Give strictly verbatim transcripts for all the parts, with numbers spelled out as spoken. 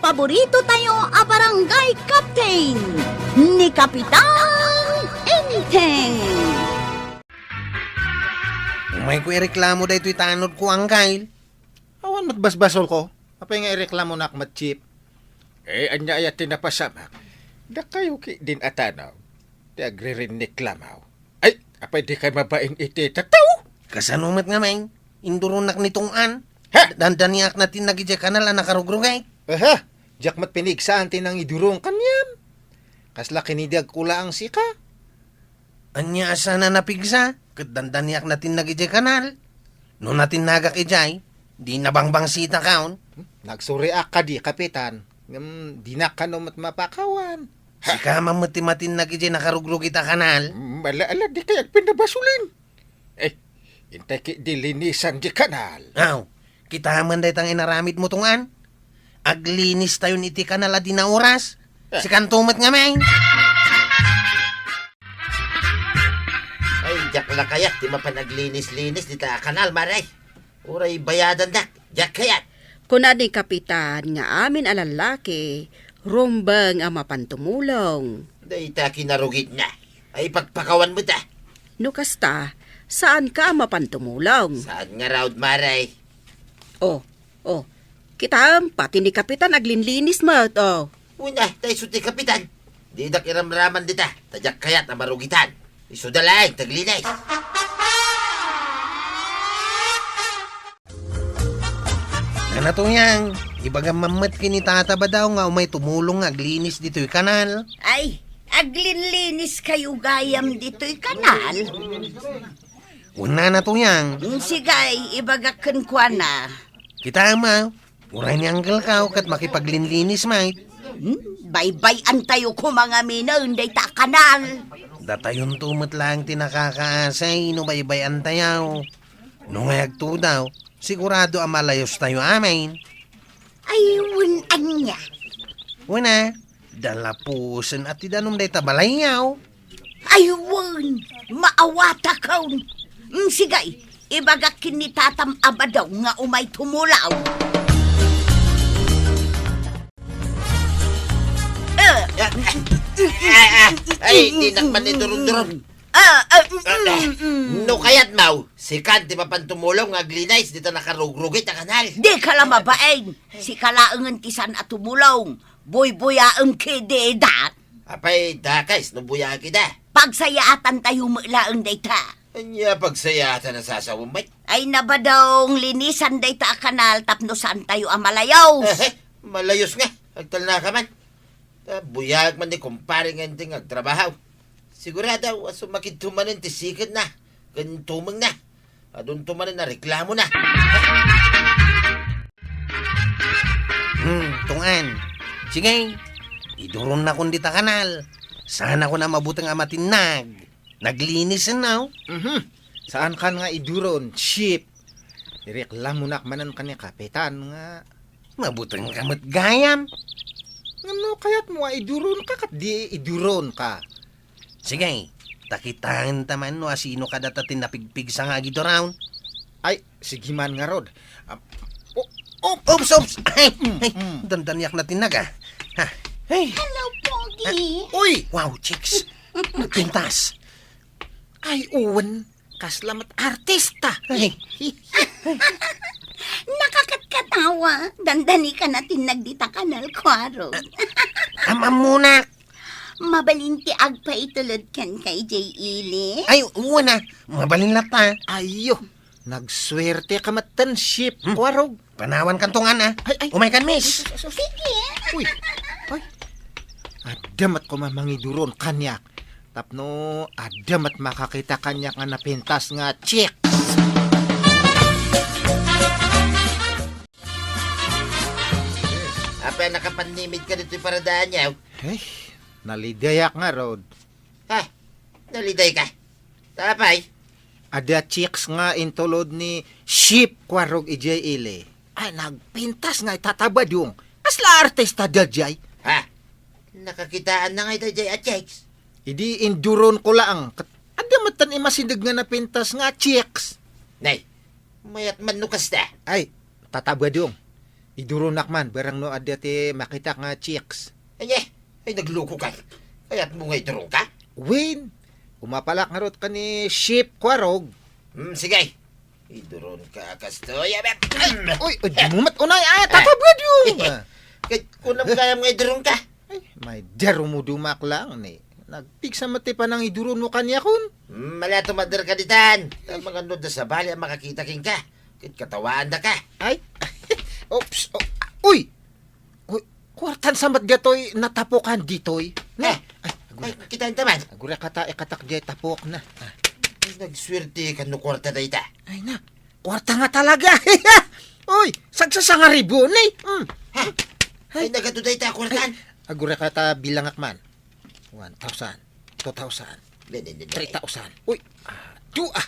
Paborito tayo a barangay captain, ni Kapitan Enteng. Umayko ireklamo daytoy tanodko, Angkel. Awan met basbasolko. Apay nga ireklamonak met, Chief? Eh, ania aya ti napasamak? Dakayo ketdin a tanaw ti agririnniklamaw. Ay, apay dikay mabain iti tattao? Kasano met ngamin? Induronak ni Tong-an. Ha? Dandaniak natinnag idiay kanal a nakarugrugit. Aha, diak met pinigsaan ti nangidurong kaniam. Kasla kinidegko laeng sika. Ania a saan a napigsa, ket dandaniak natinnag idiay kanal. No natinnagak idiay, di nabangbangsitakon. Hmm? Nagsuriak kadi, Kapitan. Ngem dinak kano met mapakawan. Ha? Sika man met ti matinnag idiay nakarugrugit a kanal. Mm, ala, ala, dikay agpinnabasolin. Eh, intay ketdi linisan di kanal. Aw, kita man dayta nga inaramidmo, Tong-an. Aglinistayon iti kanal a di naoras. Eh. Sikanto met ngamin. Ay, diak la kayat ti mapan aglinis-linis dita a kanal, Mare. Uray bayadandak, diak kayat. Kuna ni Kapitan nga amin a lallaki, rumbeng a mapan tumulong. Dayta kinarugitna. Ay, pagpakawan met, ah. No kasta, saanka a mapan tumulong? Saan ngarud, Mare? Oh, oh. Kitaem, pati ni Kapitan aglinlinis met, oh. Una, ta isu ti Kapitan. Didak iramraman dita, ta diak kayat a marugitan. Isuda laeng ti aglinis. Nana, Tuyang, ibagam man met ken ni Tata Badaw nga umay tumulong nga aglinis ditoy kanal. Ay, aglinlinis kayo gayam ditoy kanal? Wen, Nana, Tuyang. Mm, sige, ibagak kenkuana. Kitaem, uray ni Angkelko ket makipaglinlinis met. Hmm? Baybay-antayo koma ngaminen dayta a kanal. Datayonto met laeng ti nakakaasi no baybay-antayo. No ngay agtudaw, sigurado a malayostayo amin. Ay, wen ania? Wen a, dalapusen a ti danum dayta balayyo. Ay, wen, maawatakon. Mm, sige, ibagak ken ni Tatam a Badaw nga umay tumulong. Eh. Ah, ah, ah, ay, dinak man iduron-duron. Ah, ah, mm, mm, mm. No kayatmo, sikan ti mapan tumulong nga aglinis dita nakarugrugit a kanal. Dika la mabain. Sika laengen ti saan a tumulong. Buybuyaem kadi ida. Apay, dakes no buyaek ida. Pagsayaatantayo met laeng dayta. Ania pagsayaatan a sasawem met? Ay, nabadong linisan dayta a kanal tapno saantayo a malayos. Eh, malayos nga. Agtalnaka man. Ta buyaek man ni kumpare nga inteng agtrabaho. Sigurado a sumakidto manen ti sikedna ken tumengna. Adunto manen a reklamona. Hmm, Tong-an. Sige, iduronnakon dita kanal. Saanakon a mabuteng a matinnag. Naglinisenno. Mhm. Saankan nga iduron, Chief. Ireklamonak manen ken ni Kapitan nga mabutengka met gayam. Ngem no kayatmo a iduronka ket di iduronka. Sige, ta kitaenta man no asino kadata ti napigpigsa nga agiduron. Ay, sige man ngarud. Ah, o-, o-, oops, oops. Ay, mm, ay, mm. Dandaniak natinnag, ah. Ha. Ay. Hello, Pogi. Ah, uy! Wow, chicks. Nagpintas. Ay, wen, kasla met artista. Ay. Nakakatkatawa. Dandani ka natinnag dita kanal, Kuaro. Am-, ammonak. Mabalin ti agpaitulod kenka idiay ili? Ay, wen a. Mabalin latta. Ayyo, nagsuerteka metten, Chief. Hmm. Kuarog. Panawankan, Tong-an, ah. Ay, ay. Umaykan, miss. Ay, ay, ay, ay. Sige. Uy. Ay. Adda met koma mangiduron kaniak. Tapno adda met makakita kaniak nga napintas nga chicks. Apay, nakapannimidka ditoy paradaanyo? Ay, nalidayak ngarud. Ha? Nalidayka? Ta apay? Adda chicks nga intulod ni Chief Kuarog idiay ili. Ay, nagpintas nga itatabadong. Kasla artista daydiay? Ha? Nakakitaanna ngay daydiay a chicks? Idi induronko laeng, ket adda metten imasideg nga napintas nga chicks. Nay, mayat man no kasta. Ay, tatabadong. Iduronak man, barang no adda ti makitak nga chicks. Anya? Ay, nagluko ka. Kayatmo nga idurongka? Wen, umapalak ngarud ken ni Chief Kuarog. Hmm, sige. Iduronka, kastoy. Abet. Uy, uy, di mo met unay, ay, tatabuad yun. Ket kunam kayam nga idurongka? Ay, may darumudumak lang, ni. Nagpigsa met ti panangiduron mo kaniakon. Hmm, mala tumader ka ditan. Ay. Mangano da sabali a makakita kenka. Ket katawaandaka. Ay. Oops. Oh. Uy! Ku-, kuartan sa met ditoy natapokan ditoy. Na. Eh. Ay, agura. Ay, kitaan ta man. Agura kata ikatak diay tapok na. Ah. Ay, nagsuerte ka no kuarta dayta. Ay na. Kuarta nga talaga. Uy, sagsasangaribo ni. Mm. Ha? Ay, nagadu dayta kuartan. Ay, agura kata bilangak man. One thousand, two thousand, three thousand. Uy, ah, dua.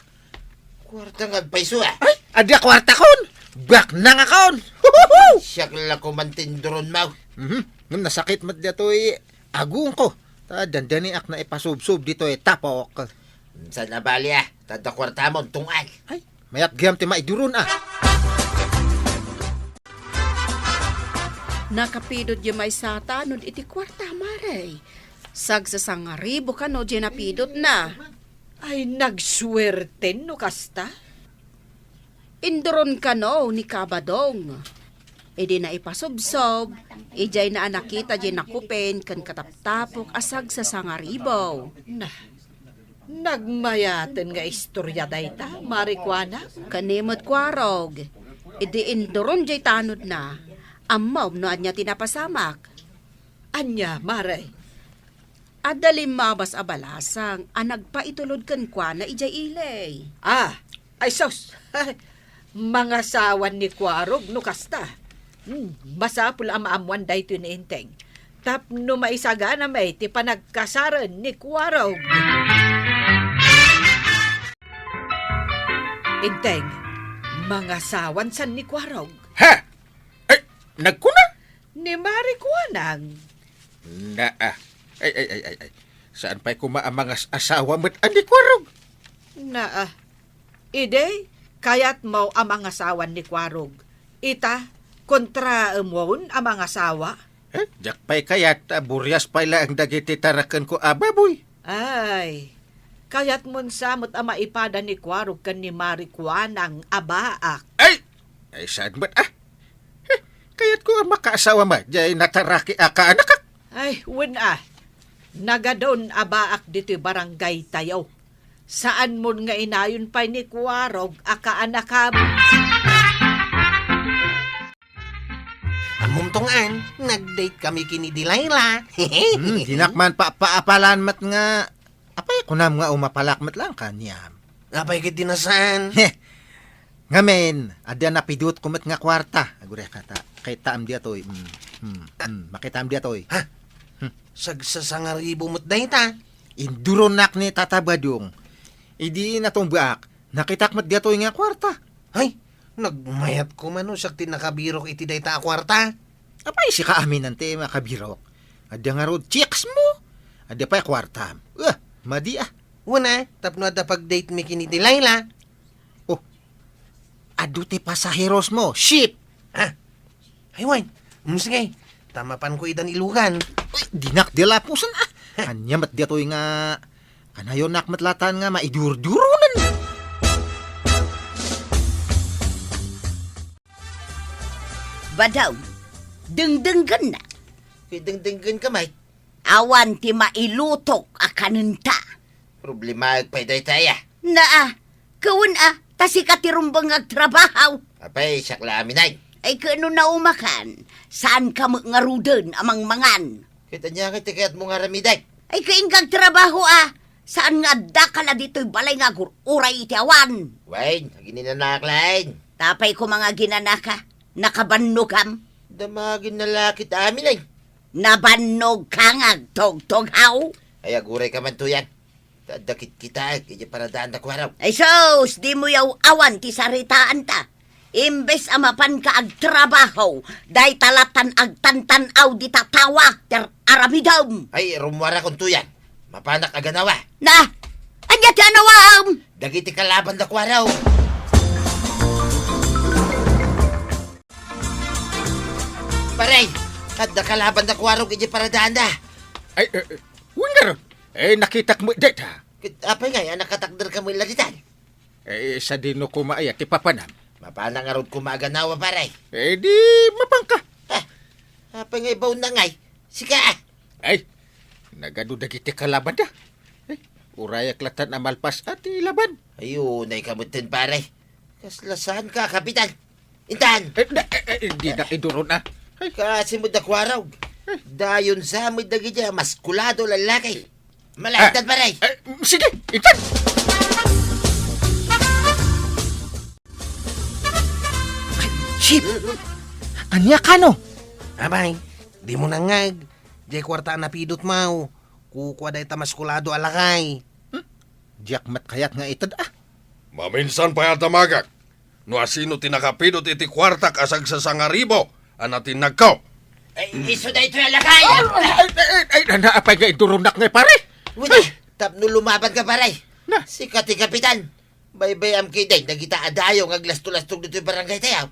Kuarta nga agpayso, ah. Ay, adda kuarta kon. Baknang akon. Huhuhu! Siak la ko man tinduron mo. Mhm. Ngem nasakit met ditoy agungko. Ta dandaniak na ipasubsob ditoy tapok. Saan a bali, ah? Tadda kuarta mo, tungal. Ay, mayat gayam ti maiduron, ah. Nakapidot diay maysa tanod iti kuarta, Mare. Sagsasangaribo kano diay napidotna. Ay, nagsuerten no kasta. Induron kano ni Kabadong. Idi naipasubsob, idiay na a nakita diay nakupen ken kataptapok a sagsasangaribo. Na, nagmayaten nga istorya dayta, Mare Kuana. Ken ni met Kuarog, idi induron diay tanodna, ammom no ania ti napasamak. Ania, Mare? Adda limmabas a balasang a nagpaitulod kenkuana idiay ili. Ah, ay sus! Mangasawan ni Kuarog no kasta. Hmm, masapul a maammoan daytoy ni Enteng. Tapno maisagana met ti panagkasaren ni Kuarog. Enteng, mangasawan san ni Kuarog. Ha? Ay, nagkuna? Ni Mare Kuanang. Naa. Ay, ay, ay, ay, ay. Saan pay koma a mangas-asawa met a ni Kuarog? Naa. Idi, kayatmo a mangasawan ni Kuarog. Ita, kontraemon a mangasawa? Eh, diak pay kayat, ta burias pay laeng dagiti tarakenko a baboy. Ay, kayatmon sa met a maipada ni Kuarog ken ni Mare Kuanang a baak. Ay! Ay, saan met, ah? Heh, kayatko a makaasawa met, diay nataraki a kaanakak. Ay, wen, ah. Nagadun a baak ditoy barangay tayo. Saanmon nga inayon pay ni Kuarog a kaanakam. Ammom to ngan, nag-date kami ken ni Delilah. Hmm, dinak man pa-, paapalan met nga, apay, kunam nga umapalak met lang kaniam. Apay ket di na saan? Heh. Ngamin, adda napidotko met nga kuarta. Agurek kata. Kitaem diatoy. Hmm. Hmm. Hmm. Makitaem diatoy. Ha? Hmm. Sagsasangaribo met dayta. Induronak ni Tata Badong. Idi natumbaak, nakitak met diatoy nga kuarta. Hay, nagmayat koma no siak ti nakabirok iti dayta a kuarta. Apay, sika aminan ti makabirok. Adda ngarud chicks mo. Adda pay kuartam. Ah, madi, ah. Wen a, tapno adda pag-date mi ken ni Delilah. Oh, adu ti pasaheros mo, ship! Ah, ay, wen. Mm, sige, ta mapanko idan ilugan. Uy, dinak di lapusan, ah. Ania met diatoy nga kanayonak met latan nga maidurduronen. Badaw, dengdenggenna. Uy, dengdenggen ka, Mike. Awan ti mailutok a kanenta. Problemaek pay daytay, ah. Naa, kawen a, ta sika ti rumbeng nga agtrabaho. Apay, siak la aminay. Ay, ken no naumakan, saanka met ngaruden a mangmangan. Ket ania nga ti kayatmo nga aramidek? Ay, ket inka agtrabaho a, saan nga addaka la ditoy balay nga agur-uray iti awan. Wen, agininanak laeng. Tapay koma nga aginanaka, nakabannogam. Damagin na la kit aminay. Nabannogka nga agtugtog, haw? Ay, aguray ka man, tuyan. Ta adda kitkitaek iti paradaanna, Kuarog. Ay sus, dimo yaw-awan ti saritaanta. Imbes a mapanka agtrabaho, dayta latan agtantan-aw dita tawa ti ar-, aramidem. Ay, rummuarakon, tuyan. Mapanak a ganawa. Na, ania ti anawam? Dagiti kalabanna, Kuarog. Pare, adda kalabanna Kuarog idiay paradaanda. Ay, eh, eh, wen ngarud. Eh, nakitak met dayta. Ket apay ngay a nakatakderka met la ditan? Eh, sadino koma aya ti papanam? Mapanak ngarud koma a ganawa, pare. Eh, di mapanka. Ah, apay ngay baonna ngay? Sika, ah. Ay, nagadu dagiti kalabanda. Eh, urayak latan a malpas a ti laban. Ay, unayka metten, pare. Kasla saanka, Kapitan. Intan! Eh, na, eh, eh, dinak iduron, ah. Ay. Kaasi met da Kuarog. Ay. Dayon sa met dagiti a maskulado a lallaki. Malaingtan, pare. Eh, sige, intan! Ay, Chief! Ania kano? Abay, dimo nangngeg. Diay kuarta a napidutmo. Kukua dayta maskulado a lakay. Hmm? Diak met kayat nga ited, ah. Maminsan pay a damagek. No asino ti nakapidut iti kuartak a sagsasangaribo a natinnagko. Ay, isu daytoy a lakay! Ay, ay, ay, ay, na, apay nga iduronak ngay, pare? Wait, ay, tapno lumabanka, pare. Na. Sika ti kapitan. Baybay-am ketdi dagita a dayo nga aglastulastog ditoy barangay tayo.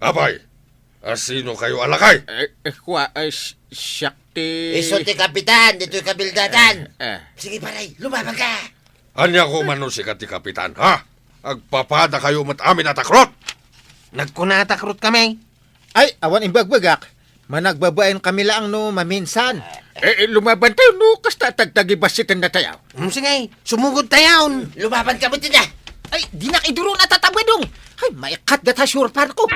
Apay, asino kayo a lakay? Eh, eh, kua, eh, si-, siak ti... Isu ti kapitan ditoy kabildatan. Eh, eh. Sige, pare, lumabanka! Ania koma no sika ti kapitan, ha? Agpapada kayo met amin a takrot! Nagkuna a takrot kami. Ay, awan imbagbagak. Managbabain kami laang no maminsan. Eh, eh, lumaban tayo no kasta tagtagibassiten na tayo. Mm, sige, sumugod tayo. Lumaban kami, tita. Ay, dinak iduron a tatabadong. Ay, maikat data sure parko.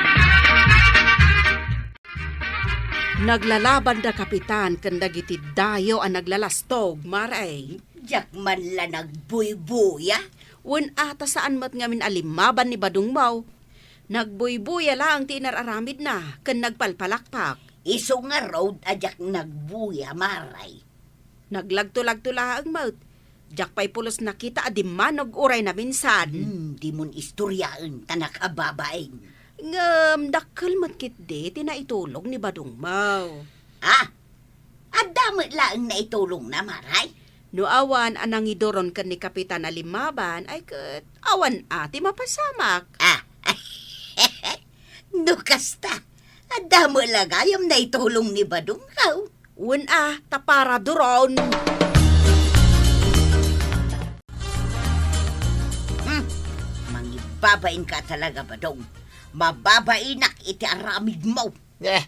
Naglalaban da kapitan ken dagiti dayo a naglalastog, maray. Diak man la nagbuybuya. Wen a ta saan met ngamin a limmaban ni Badong Mau. Nagbuybuya laeng ti inar-aramidna ken nagpalpalakpak. Isu ngarud a diak nagbuya, maray. Naglagtulagto laeng met. Diak pay pulos nakita a dimmanog uray naminsan. Hmm, dimon istoryaen ta nakababain. Ngem dakkel met ketdi ti naitulong ni Badong Mau. Ah, adda met laeng naitulongna, maray? No awan a nangiduron ken ni Kapitan a limmaban, ay ket awan a ti mapasamak. Ah, no kasta, adda met la gayam naitulong ni Badong Mau. Wen a, ta para duron. Hmm, mangibabainka talaga, Badong. Mababainak iti aramidmo. Eh,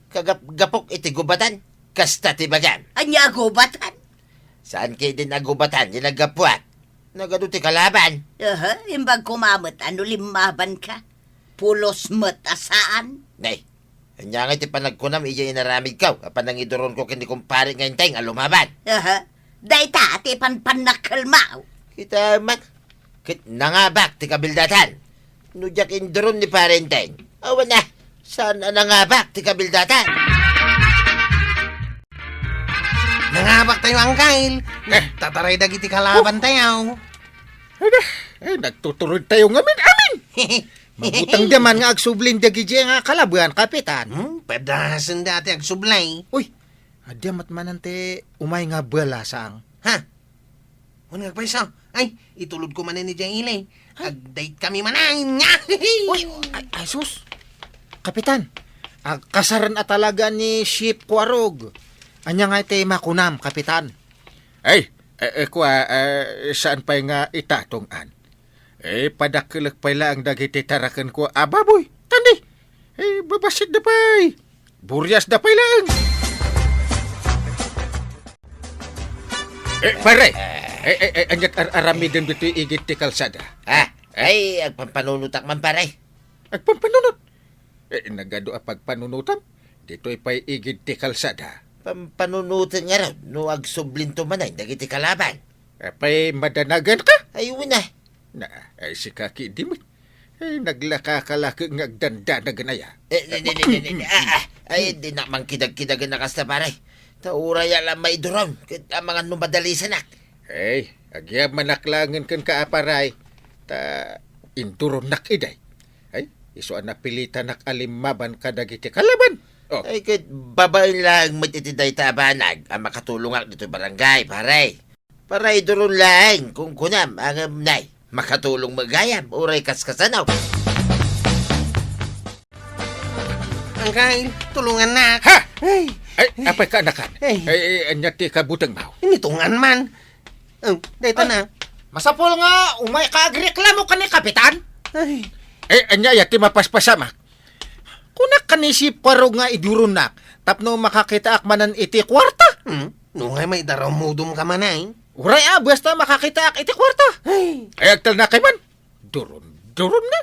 kagapgapok iti gubatan, kasta ti bagam. Ania a gubatan? Saan ketdin a gubatan ti naggapuak? Nagadu ti kalaban. Aha, imbag koma met a no limmabanka. Pulos met a saan. Nay, ania ngay ti panagkunam idiay inaramidko a panangiduronko ken ni kumpare nga Enteng a lumaban? Aha, dayta ti panpannakkelmo. Kita met, ket nangabak ti kabildatan. No diak induron ni Pare Enteng, awan a, saan a nangabak ti kabildatan? Nangabak tayo, Angkel. Eh. Tataray dagiti kalaban tayo. Ada, eh, nagtuturod tayo ngamin, amin! Mabutang diay man nga agsublin dagiti nga kalaban, Kapitan. Hmm, pedasen dati agsublay. Uy, adda met manen ti umay nga balasang. Ha? Wen nga agpayso. Ay, itulodko manen idiay ili. Ay. Ag-date kami manen nga. Uy, ay, ay, sus. Kapitan, agkasaren a talaga ni Chief Kuarog. Ania nga iti makunam, Kapitan? Ay, eh, eh, kua, eh, saan pay nga itatong-an? Eh, padakkelek pay laeng dagiti tarakenko a baboy. Tandi, eh, babassit da pay. Burias da pay laeng. Eh, pare! Eh, eh, eh, aniat ar-aramidem ditoy igid ti kalsada? Ah, eh? Ay, agpampanunotak man, pare. Agpampanunot? Eh, nagadu a pagpanunotam? Ditoy pay igid ti kalsada. Pampanunoten ngarud no agsublinto manen dagiti kalaban. Apay, madanagan ka? Ay, wen a. Na, ay, sika ketdi met. Ay, naglakaka la ket nga agdandanagan aya. Eh, ne, ne, ne, ne, ne, ne. Ah, ah. Ay, dinak mangkidagkidagen a kasta, pare. Ta uray a la maiduron, ket amangan no madalisanak. Ay, agyamanak laengen kenka a pare. Ta induronnak idi. Ay, isu a napilitanak a limmaban kadagiti kalaban. Oh. Ay, ket babaen laeng met iti dayta a banag a makatulongak ditoy barangay, pare. Paraiduron laeng, kunkunam, ngem nay, makatulong met gayam, uray kaskasano. Angkel, tulungannak. Ha? Ay. Ay, apay ka, anakan? Ay. Ay, ay, ania ti kabutengmo? Initungan man. Oh, dayta na. Masapul nga umay ka agreklamo ken ni Kapitan. Ay. Eh, ania aya ti mapaspasamak? Kunak ken ni Siparo nga iduronnak tapno makakitaak manen iti kuarta. Hmm? No ngay maidaraw modom ka man ay. Uray a, basta makakitaak iti kuarta. Ay. Ay, agtalnakay man. Duron, duron na.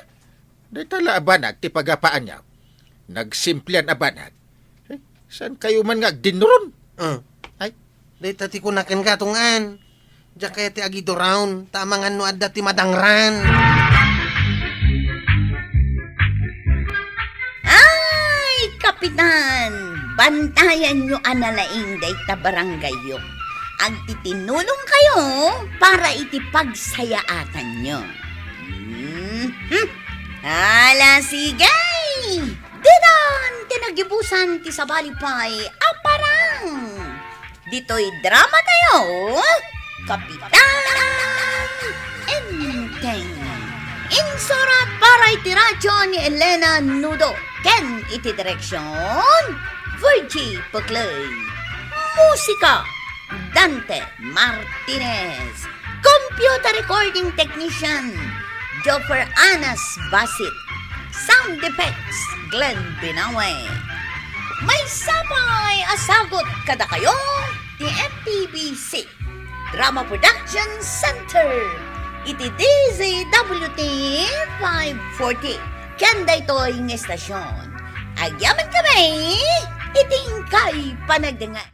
Dayta la a banag ti pagapaanyo. Nagsimplian a banag. Eh, saan kayo man nga agdinron? Ah. Ay. Dayta ti kunak kenka, Tong-an. Diak kayat ti agiduron, ta amangan no adda ti madangran. Ay, Kapitan! Bantayanyo a nalaing dayta barangayyo. Agtitinulongkayo para iti pagsayaatanyo. Mhm. Ala, sige! Ditan ti nagibusan ti sabali pay a parang. Ditoy dramatayo, Kapitan Enteng. Insurat para iti radyo ni Elena Nudo ken iti direksyon, Virgie Puclay. Musika, Dante Martinez. Computer recording technician, Joffer Anas Basit. Sound effects, Glenn Binawe. Maysa pay a sagut kadakayo ti M P B C Drama Production Center iti D Z W T five forty. Ken daytoy nga estasyon, agyamankami iti inkay panagdengngeg.